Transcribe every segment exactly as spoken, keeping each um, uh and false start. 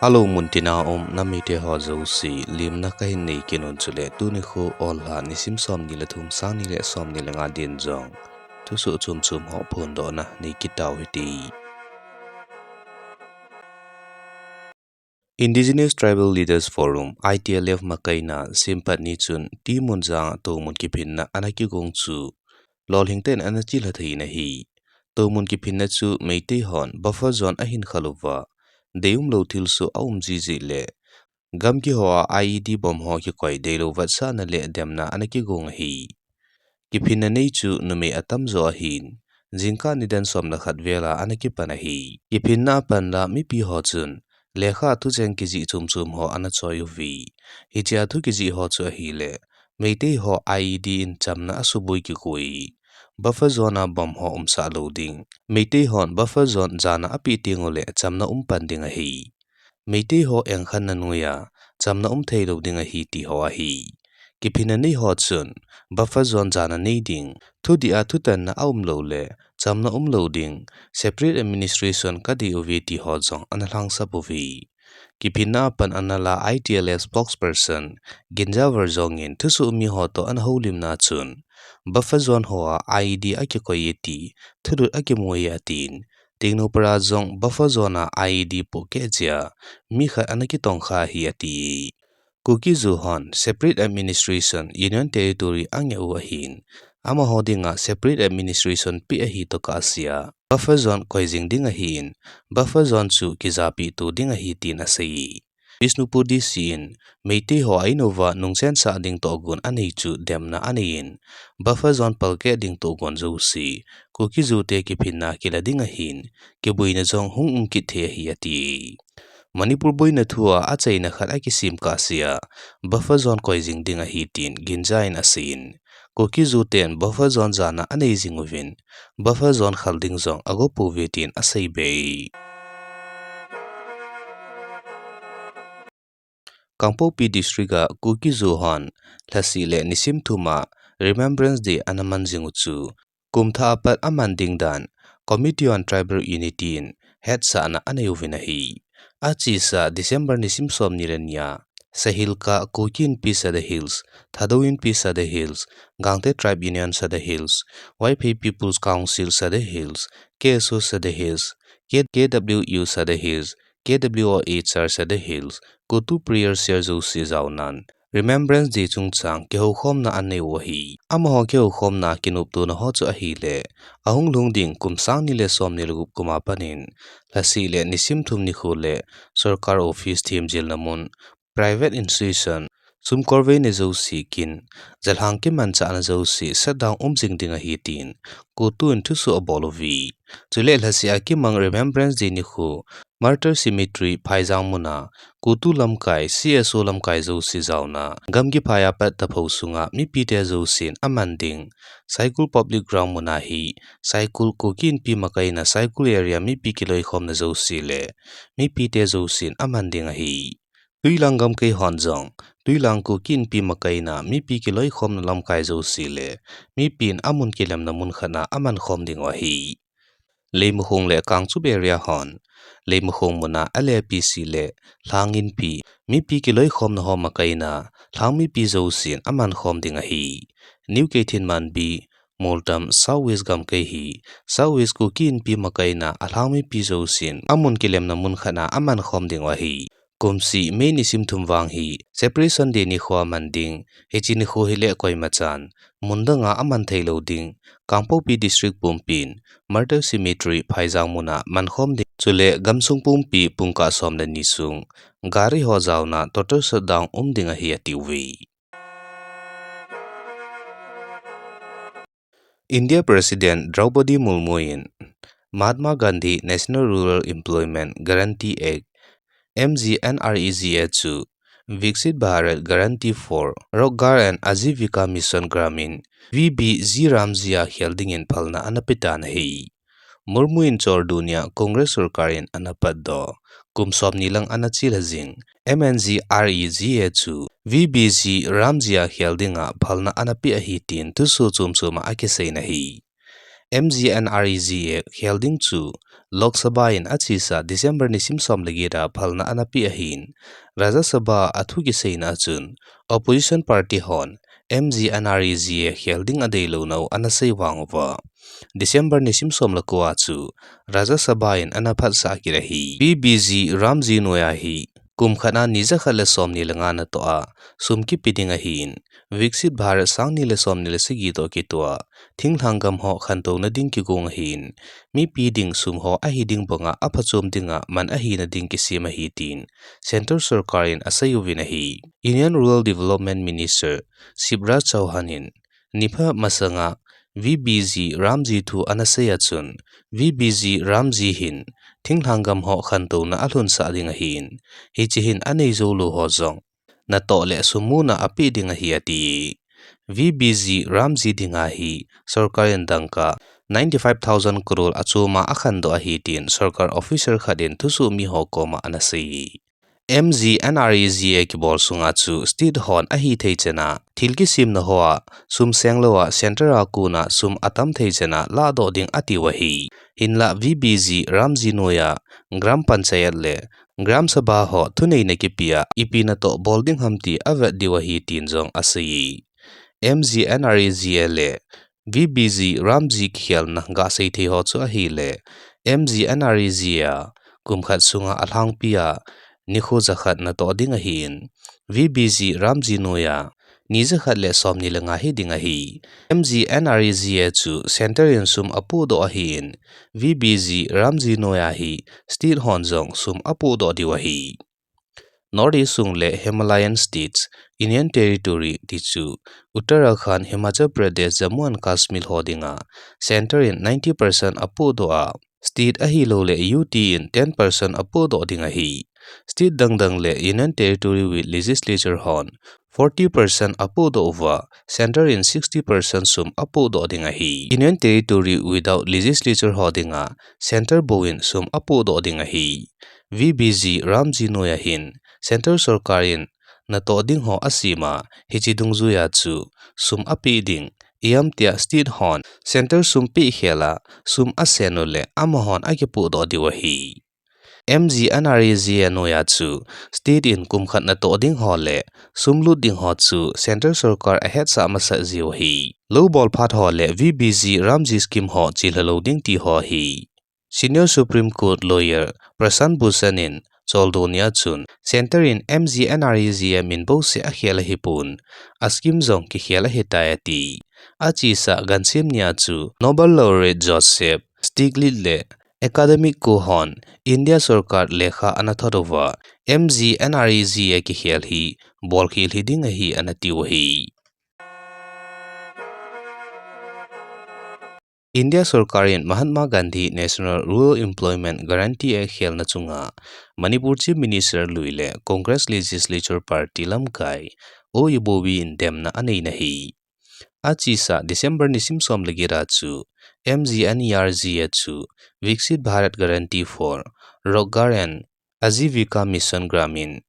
Hello, muntina um, namite ho jouse, limna kahin nei kit un chule, tuni khu Oulha nisim somni le thum, sangni le somni le nga din jong thusoh chom chom ho phondohna nei kit tau hite. Indigenous Tribal Leaders Forum, I T L F, makaina simpat ni chun Timunjang a toumun kiphinna ana kigong chu lolhing tah in ana chilha thei in ahi. Toumun kiphinna chu Meitei hon buffer zone ahin khal uva, deium lou thilsoh aum jiji le gam kihou a I E D bomb ho kikoi deilou vetsahna le demna ana kigong ahi. Kiphinna nei chu numei atamjo ahin, jingkah nidan som le khat vel a ana kipan ahi. Kiphinna apan la mipi ho chun lekha a thucheng kijih chom chom ho ana choi uve. Hichea thu kijih ho chu ahile, Meitei ho I E D in chamna asuboi kikoi, buffer zone a bomb ho umsah lou ding, Meitei hon buffer zone jana apeh teng ule chamna um pan ding ahi. Meitei ho engkhanna noiya chamna um thei lou ding ahi ti ho ahi. Kiphinna nei ho chun buffer zone jana nei ding, thudih a thutanna aum lou le chamna um lou ding, separate administration kadei uve ti ho jong ana lhangsap uve. Kiphinna apan ana la I T L F spokesperson Ginjal Varzong in thusoh mi ho toh ana houlimna chun, buffer zone hoa I E D akikoi e ti thulut akimu e atin, Tengnoupara jong buffer zone a I E D pohkeh jeh a mi khat ana kitongkha ahi ati. Kuki-Zo hon separate administration, Union Territory angeh u ahin, amaho dinga separate administration peh ahi toh kahsea buffer zone koi jing ding ahin, buffer zone chu kijapeh to ding ahi tin asei. Bishnupur D C in Meitei ho a in uva nungchensah ding tohgon anei chu demna anei in, buffer zone palkeh ding tohgon jouse Kuki-Zo te kiphinna kila ding ahin, kiboina jong hung um kit thei ahi ati. Manipur boina thua achaina khat akisem kahsea buffer zone koi jing ding ahi tin Ginjal in aseiyin, Kuki-Zo ten buffer zone jana anei jing uvin, buffer zone khal ding jong ago pouve tin asei be. Kangpokpi District a Kuki-Zo hon lhasih le nisim thum a Remembrance Day ana man jing u chu, kum thah apat aman ding dan Committee on Tribal Unity in hetsahna anei uvin ahi. Achesa December nisim somni le ni a, Sahilka, Kuki Inpi Sadar Hills, Thadou Inpi Sadar Hills, Gangte Tribe Union Sadar Hills, Vaiphei People's Council Sadar Hills, K S O Sadar Hills, K-, K W U Sadar Hills, K W O H R Sadar Hills, CoTU Prayer Cell jouse jaonan, Remembrance Day chungchang kihoukhomna anei u ahi. Amaho kihoukhomna kinoptona ho chu ahile, ahung lhung ding kum sang ni le som ni le gup kum a panin, lhasih le nisim thum nikho le sorkar office, themjilna mun, private institution, sumkolveina jouse kin, jalhang kimanchahna jouse shutdown um jing ding ahi tin, CoTU in thusoh abol uve. Chule lhasih a kimang Remembrance Day nikho, Martyr Cemetery, Phaijang muna, CoTU lamkai, C S O lamkai jouse jaona, gamgi phai a pat taphou sunga mipite jousen aman ding, Saikul Public Ground muna hi, Saikul Kuki Inpi makaina Saikul area mipi kiloikhomna jouse le, mipite jousen aman ding ahi. Twilang gamkai hon jong, Twilang Kuki Inpi makaina mipi kiloikhomna lamkai jouse le, mipin amun kilemna mun khat a amankhom ding u ahi. Leimakhong le Kangchup area hon, Leimakhong muna L A P C le Lhang Inpi, mipi kiloikhomna ho makaina, Lhang mipi jousen amankhom ding ahi. New Keithelmanbi, Moltam, South West gamkai hi, South West Kuki Inpi makaina, Alhang mipi jousen amun kilemna mun khat a amankhom ding u ahi. Kumseh May nisim thum vang hi, Separation Day nikho a man ding, hiche nikho hile koimachan mun danga aman theilou ding, Kangpokpi District pumpin, Martyr Cemetery, Phaijang muna mankhom ding. Chule gamsung pumpi pungkah som le ni sung, gari ho jaona total shutdown um ding ahi atiuve. India President Draupadi Murmu in Mahatma Gandhi National Rural Employment Guarantee Act, M G N R E G A chu Viksit Bharat Guarantee for Rozgar and Ajeevika Mission Gramin, V B G RAM G a khel dingin phalna ana petan ahi. Murmu in Chordu nia Congress sorkar in ana patdoh, kum somni lang ana chelha jing, M N G R E G A chu V B G RAM G a khel dinga phalna ana pe ahi tin thusoh chomchom a akiseina ahi. M G N R E G A khel ding chu Lok Sabha in achesa December nisim som le get a phalna ana peh ahin, Rajya Sabha a thu kiseina achun opposition party hon M G N R E G A khel ding adeilou nau ana sei vang uva, December nisim som le ko a chu Rajya Sabha in ana phatsah kit ahi. V B G Ramji noija hi kum khat a ni jakhat le somni le nga natoh a sum kipe ding ahin, Viksit Bharat sangni le somni le sagi toh kitoh a thinglhang gam ho khantouna ding kigong ahin, mipi ding sum ho ahi ding banga aphachom dinga man ahina ding kisem ahi tin Central Sorkar in asei uvin ahi. Union Rural Development Minister Shivraj Chouhan in nipha masanga V B G Ramji thu ana sei achun, V B G Ramji hin thinglhang gam ho khantouna alhunsah ding ahin, hiche hin anei jou lou ho jong natoh le sum muna apeh ding ahi ati. V B G Ramji dinga hi sorkar in dangka ninety five thousand crore achoma akhandoh ahi tin sorkar officer khat in thusoh mi ho koma ana sei. M G N R E G A kibol sunga chu state hon ahithei chana thil kisemna hoa sum seng louva centre a kona sum atam thei chana lahdoh ding atiu ahi. Hinlah V B G Ramji noija Gram Panchayat le Gram Sabha ho thuneina kipea ipi natoh bol ding ham ti avet diu ahi tin jong asei. M G N R E G A le V B G Ramji kikhelna gasei thei ho chu ahile, M G N R E G A kum khat sunga alhangpia nikho jakhat natoh ding ahin, V B G Ramji noija ni jakhat le somni le nga hiding ahi. M G N R E G A chu centre in sum apohdoh ahin, V B G Ramji noija hi state hon jong sum apohdoh diu ahi. North East sung le Himalayan States, Union Territory ti chu Uttarakhand, Himachal Pradesh, Jammu and Kashmir ho dinga centre in ninety percent apohdoh a, state ahilouleh U T in ten percent apohdoh ding ahi. State dangdang le Union Territory with legislature hon forty percent apohdoh uva, centre in sixty percent sum apohdoh ding ahi. Union Territory without legislature ho dinga centre bou in sum apohdoh ding ahi. V B G Ramji noija hin centre sorkar in natoh ding ho asema, hiche dungjuija chu sum apeh ding, ijemtia state hon centre sum peh khel a sum asen uleh amahon akipohdoh diu ahi. M G N R E G A noija chu state in kum khat natoh ding ho le sum lut ding ho chu centre sorkar ahetsah masat jiu ahi. Lou bol phat ho le V B G Ramji scheme ho chelha lou ding ti ho ahi. Senior Supreme Court lawyer Prashant Bhushan in choldo nia chun centre in M G N R E G A min bouseh akhel ahipon, a scheme jong kikhel ahitai ati. Achesa gansim nia chu Nobel laureate Joseph Stiglitz le academic ko hon India sorkar lekha ana thot uva, M G N R E G A kikhel hi bolkhel hiding ahi ana tiu ahi. India sorkar in Mahatma Gandhi National Rural Employment Guarantee Act khelna chunga Manipur Chief Minister lui le Congress Legislature Party lamkai O Ibobi in demna aneina ahi. Achesa December nisim som le get a chu M G N E R G A chu Viksit Bharat Guarantee for Rozgar and Ajivika Mission Gramin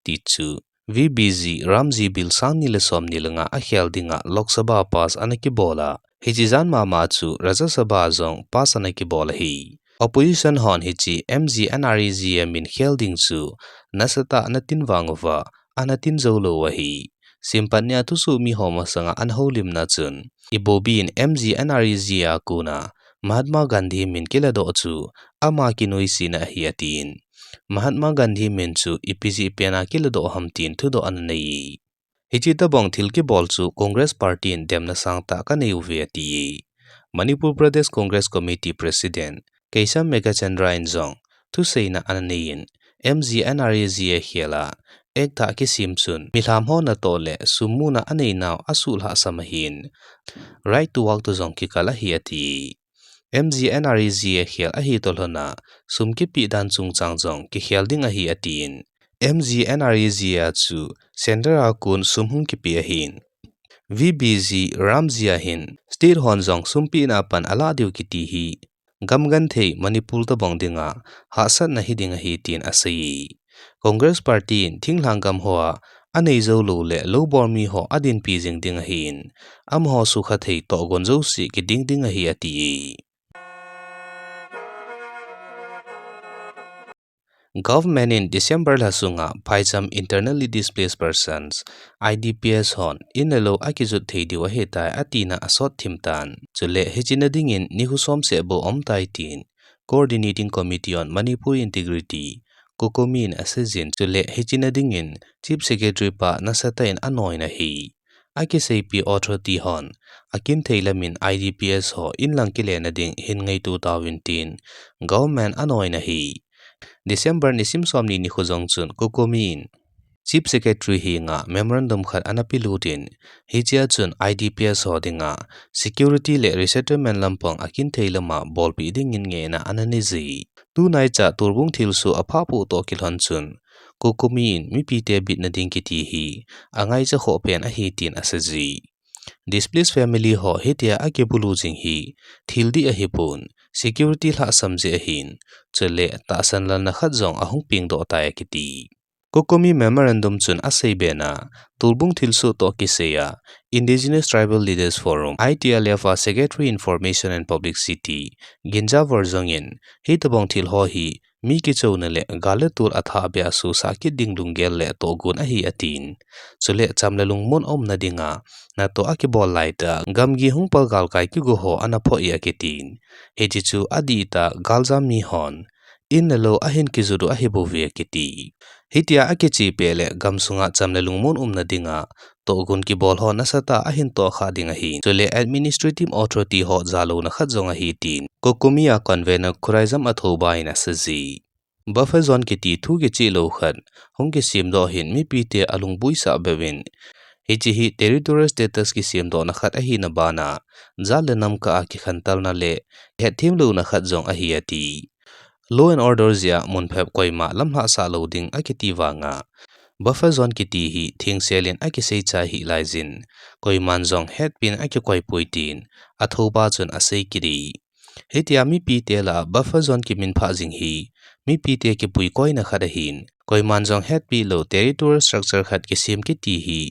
ti chu V B G Ramji Bill sangni le somni le nga akhel dinga Lok Sabha pass ana kibol a, hiche jan mama chu Rajya Sabha jong pass ana kibol ahi. Opposition hon hiche M G N R E G A min khel ding chu nasatah a ana tin vang uva, ana tin jou lou ahi. Simpat nia thusoh mi ho masanga ana houlimna chun, Ibobi in M G N R E G A kona Mahatma Gandhi min kiladoh chu ama kinoisena ahi atin, Mahatma Gandhi min chu ipi jeh pen a kiladoh ham tin thudoh ana nei. Hiche tobang thil kibol chu Congress Party in demna sangtah kanei uve ati. Manipur Pradesh Congress Committee President Keisham Meghachandra in jong thuseina ana nei in, M G N R E G A khel a Act thah kisem chun milham ho natoh le sum muna aneinau asuh lhahsam ahin, right to work toh jong kikal ahi ati. M G N R E G A khel ahi toh lhon a sum kipeh dan chungchang jong kikhel ding ahi atin, M G N R E G A chu centre a kon sum hung kipeh ahin, V B G Ramji a hin state hon jong sum pehna pan alah diu kiti hi gam genthei Manipur tobang dinga hahsatna hiding ahi tin asei. Congress Party in thinglhang gam hoa anei jou lou le lou bol mi ho adinpi jing ding ahin, amaho sukha thei tohgon jouse kiding ding ahi ati e. Government in December lha sunga phaicham internally displaced persons, I D Ps hon in le lou akijot thei diu ahitai atina asot thim tan. Chule hiche na dingin nikho som seh bou aum tai tin Coordinating Committee on Manipur Integrity, COCOMI in aseijin, chule hiche na dingin Chief Secretary pa nasatah in anoina ahi. Akiseipi authority hon akinthei lamin I D Ps ho in lang kile na ding hin ngaito tauvin tin government anoina ahi. December nisim somni nikho jong chun COCOMI in Chief Secretary henga memorandum khat ana pelut in, hichea chun I D Ps ho dinga security le resettlement lampang akinthei lama bolpeh dingin ngehna ana neije. Tunaicha Torbung thilsoh aphapoh toh kilhon chun COCOMI in mipite bitna ding kiti hi angaicha khoh pen ahi tin aseije. Displaced family ho hitia akibulu jing hi thil dih ahipon, security lhahsam jeh ahin, chule tahsan lalna khat jong ahung pengdoh tai akiti. COCOMI memorandum chun asei bena, Torbung thilsoh toh kisaiya, Indigenous Tribal Leaders Forum, I T L F a Secretary Information and Publicity, Ginjavur jong in, hitobang thil ho hi mi kichouna le gal le tol athah beh a sosah kit ding lunggel le tohgon ahi atin. Chule cham le lungmon aumna dinga natoh akibol laitah gamgi hung pal galkai kigo ho ana phoh e akitin. Hiche chu adihtah galjam mi hon in le lou ahin kijot u ahibouve akiti. Hitia akichepeh le gamsunga cham le lungmon umna dinga tohgon kibol ho nasatah a ahin tohkhah ding ahin. Chule administrative authority ho jalouna khat jong ahi tin COCOMI a convener Khuraijam Athouba in aseije. Buffer zone kiti thu kicheh lou khat hung kisemdoh hin mipite alungboisah beuvin, hiche hi territorial status kisemdohna khat ahina bana jat le nam kah a kikhantelna le hetthem louna khat jong ahi ati. Law and order jeh a munphep koima lamlhahsah lou ding akiti vanga buffer zone kiti hi thengsel in akiseichai hih laijin, koiman jong hetpin akikoipoi tin Athouba chun asei kit e. Hitia mipite lah a buffer zone kiminphah jing hi mipite kipuikoina khat ahin, koiman jong hetpeh lou territorial structure khat kisem kiti hi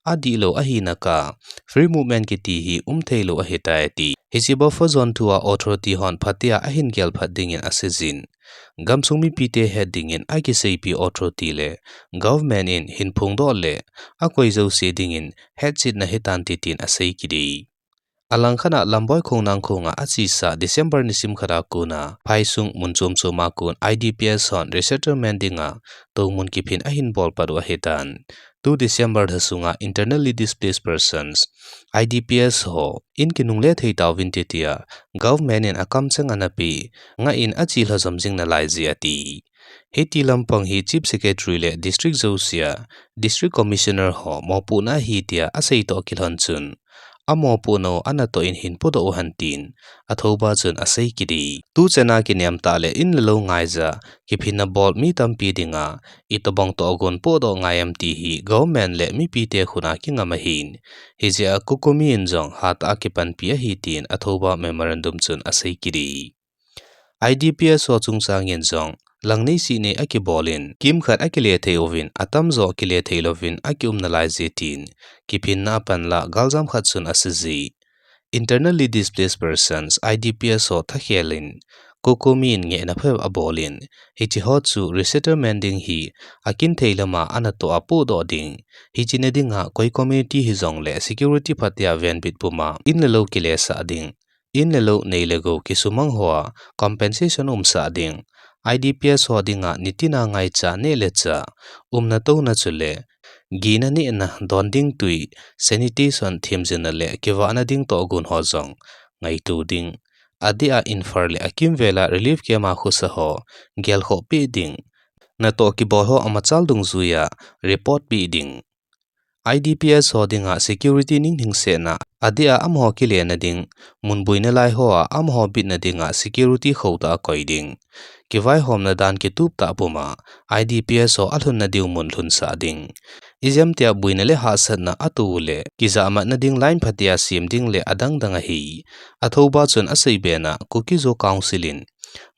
adihlou ahina kah a free movement kiti hi umtheilou ahitai ati. Hiche buffer zone thua authority hon phatea ahin gelphat dingin aseijin, gamsung mipite het dingin akiseipi authority le government in hin phongdoh le akoi jouse dingin hetchetna hitante tin asei kit e. Alangkhat a Lamboi Khongnang khonga achesa December nisim khat a kona phaisung mun chom chom a kon I D Ps hon resettlement dinga toumun kiphin ahin bolpat u ahitan. Tu December lha sunga internally displaced persons, I D Ps ho in kinungle thei tauvin ti tia government in akamcheng ana peh, ngah in achelha jom jing nalaije ati. Hiti lampang hi Chief Secretary le District jousea District Commissioner ho mopohna ahi tia aseitoh kilhon chun, amopohna u anatoh in hin podoh u hen tin Athouba chun asei kit e. Tuchan a kinem tah le in le lou ngaija kiphinna bol mi tampi dinga itobang tohgon podoh ngai em ti hi government le mipite khut a kingam ahin, hijeh a COCOMI in jong hatah a kipanpi ahi tin Athouba memorandum chun asei kit e. I D P S ho chungchang in jong lang nei seh nei akibol in, kimkhat akile thei uvin, atamjo kile thei louvin akium nalaije tin kiphinna a panlah galjam khat chun aseije. Internally displaced persons, I D P S ho thakhel in COCOMI in ngehna phabep abol in, hiche ho chu resettlement ding hi akinthei lama anatoh a podoh ding, hiche na dinga koi community hijongle security phatea venbit puma in le lou kilesah ding, in le lou nei le gou kisumang hoa compensation umsah ding, I D P S ho dinga nitina ngaicha neh le chah, umna touna chule gihna nehna don ding tui, sanitation themjilna le kivahna ding tohgon ho jong ngaito ding, adeh a Imphal le akimvel a relief camp a khosa ho gelkhoh peh ding, natoh kibol ho amachal dungjuia report peh ding. I D P S ho dinga security ninghing sehna, adeh a amaho kilena ding, mun boina lai hoa amaho bitna dinga security khotah a koi ding, kivaihomna dan kitup tah puma I D P S ho alhunna diu mun lhunsah ding, ijemtia boina le hahsatna atou le kijahmatna ding line phatea sem ding le adang dang ahi. Athouba chun asei bena Kuki-Zo Council in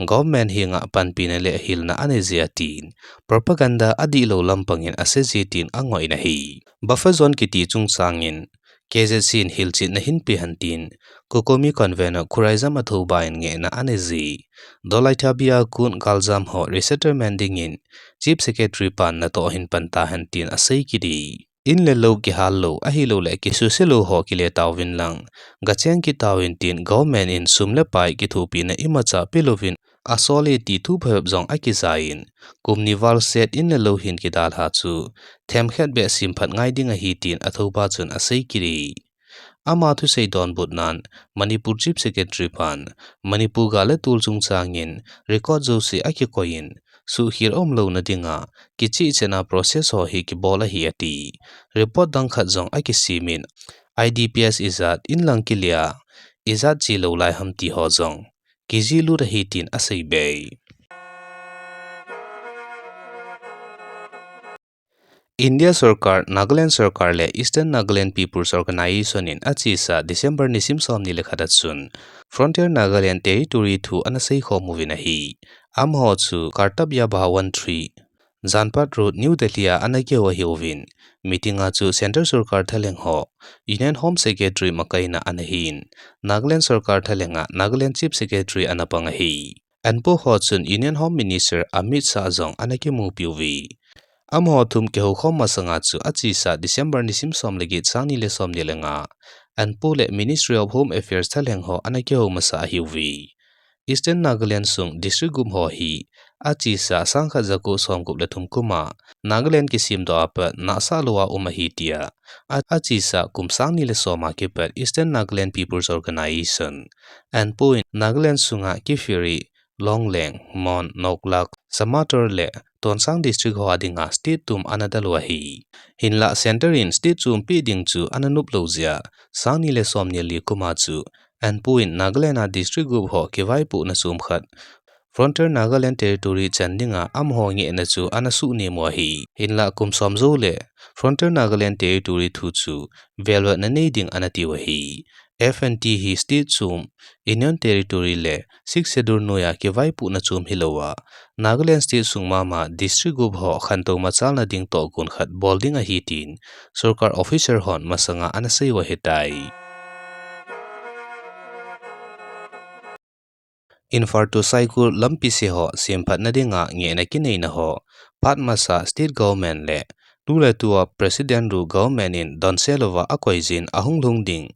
government henga panpina le hilna anei jia tin, propaganda adihlou lampangin asei jia tin angoina ahi. Buffer zone kiti chungchangin K Z C in hilchetna hinpe hen tin, COCOMI convener Khuraijam Athouba in ngehna anei jia. Dolai Thabia Kun galjam ho resettlement dingin Chief Secretary pan natoh hin pan tahen tin asei kit e. In le lou kihal lou, ahilouleh kisuse lou ho kile tauvin lang, gacheng kit tauvin tin government in sum le pai kithopina imacha pelouvin asol e ti thu phabep jong akijai in, kum ni val set in le lou hin kidalha chu themkhat beh semphat ngai ding ahi tin Athouba chun asei kit e. Ama thusei donbutnan, Manipur Chief Secretary pan, Manipur gal le tol chungchangin record jouse akikoi in, suhkhel umlouna dinga, kichehchehna process ho hi kibol ahi ati. Report dang khat jong akisem in, I D Ps ijat in lang kilia, ijat chelou lai ham ti ho jong kijihlut ahi tin asei be. India sorkar, Nagaland sorkar le Eastern Nagaland People's Organization in achesa December nisim somni le khat a chun Frontier Nagaland Territory thu ana seikhom uvin ahi. Amaho chu Kartavya Bhavan three, Janpath Road, New Delhi a ana kihou ahiuvin, meeting a chu Centre sorkar thalheng ho, Union Home Secretary makaina ana hin, Nagaland sorkar thalheng a Nagaland Chief Secretary ana pang ahi. Anpo ho chun Union Home Minister Amit Shah jong ana kimupi uve. Amaho thum kihoukhom masanga chu achesa December nisim som le get, sangni le somni le nga, Anpo le Ministry of Home Affairs thalheng ho ana kihou masa ahiuve. Eastern Nagaland sung district gup ho hi achesa sangkhat jako somgup le thum kum a Nagaland kisemdoh a pat nahsah lou a um ahi tia, a, achesa kum sangni le som a kipat Eastern Nagaland People's Organization, Anpo in Nagaland sunga Kiphire, Longleng, Mon, Noklak, Shamator le Tuensang district ho a dinga state tum ana dal u ahi. Hinlah Centre in state chom peh ding chu ana nop lou jeh a, sangni le somni le li kum a chu Anpo in Nagaland a district gup ho kivaipohna chom khat, Frontier Nagaland Territory chan dinga amaho ngehna chu ana suhnem u ahi. Hinlah kum som jou le Frontier Nagaland Territory thu chu velvetna nei ding ana tiu ahi. F N T hi state chom, Union Territory le Sixth Schedule noiya kivaipohna chom hilou a, Nagaland state sung mama district gup ho khantou machalna ding tohgon khat bol ding ahi tin sorkar officer hon masanga ana sei u ahitai. Imphal to Saikul lampi se ho semphatna dinga ngehna kineina ho phat masa state government le tu le tu a President Ru government in donse louva akoi jin ahung lhung ding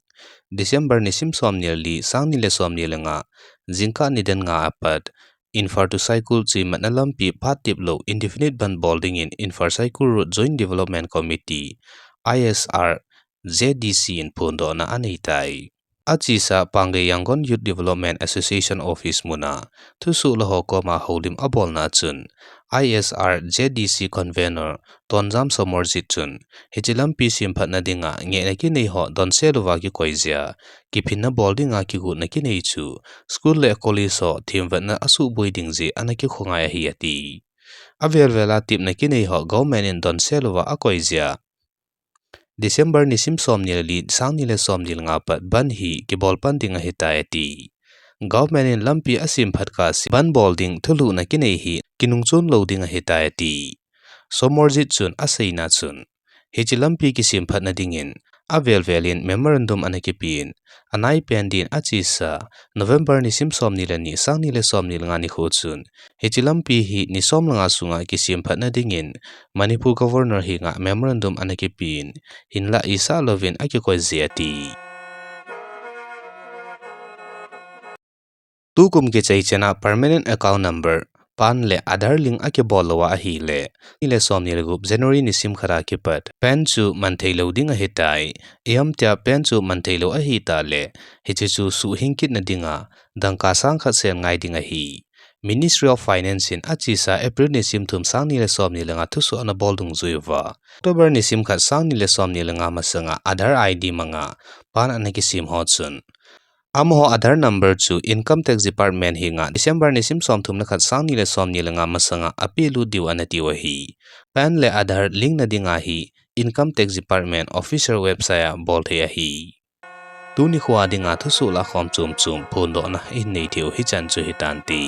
December nisim somni le li, sangni le somni le nga, jingkah nidan nga apat Imphal to Saikul chematna lampi phat tep lou indefinite bandh bol dingin Imphal Saikul Road Joint Development Committee, I S R J D C in phondohna aneitai. Achesa Pangei Yangon Youth Development Association office muna thusoh lou ho koma houlim abolna chun I S R J D C convenor Tonjam Somorjit chun hiche lampi semphatna dinga ngehna kinei ho donse louva kikoi jeh a kiphinna bol dinga kigotna kinei chu school le college ho themvetna asuhboi ding jeh ana kikhongai ahi ati. Avel vel a tepna kinei ho government in donse louva akoi jeh a December nisim somni le li, sangni le somni le nga pat bandh hi kibol pan ding ahitai ati. Government in lampi asemphat kah se bandh bol ding thulhuhna kinei hi kinungchon lou ding ahitai ati. Somorjit chun aseina chun, hiche lampi kisemphatna dingin avel vel in memorandum ana kipen, anaipen din achesa November nisim somni le ni, sangni le somni le nga nikho chun hiche lampi hi ni som le nga sunga kisemphatna dingin Manipur Governor henga memorandum ana kipen, hinlah isah louvin akikoi jeh ati. Tukum kichai chan a permanent account number, PAN le Aadhaar link akibol louva ahile, ni le somni le gup January nisim khat a kipat PAN chu manthei lou ding ahitai. Ijemtia PAN chu manthei lou ahitah le, hiche chu suhhing kitna dinga dangka sang khat sen ngai ding ahi. Ministry of Finance in achesa April nisim thum, sangni le somni le nga thusoh ana bol dungjui uva, October nisim khat, sangni le somni le nga masanga Aadhaar I D manga PAN ana kisem ho chun, amaho Aadhaar number chu Income Tax Department henga December nisim somthum le khat, sangni le somni le nga masanga apehlut diu ana tiu ahi. PAN le Aadhaar link na dinga hi Income Tax Department official website a bol thei ahi. Tuni khoa dinga thusoh lahkhom chom chom phondohna ihin nei theiu hichan chu hitante.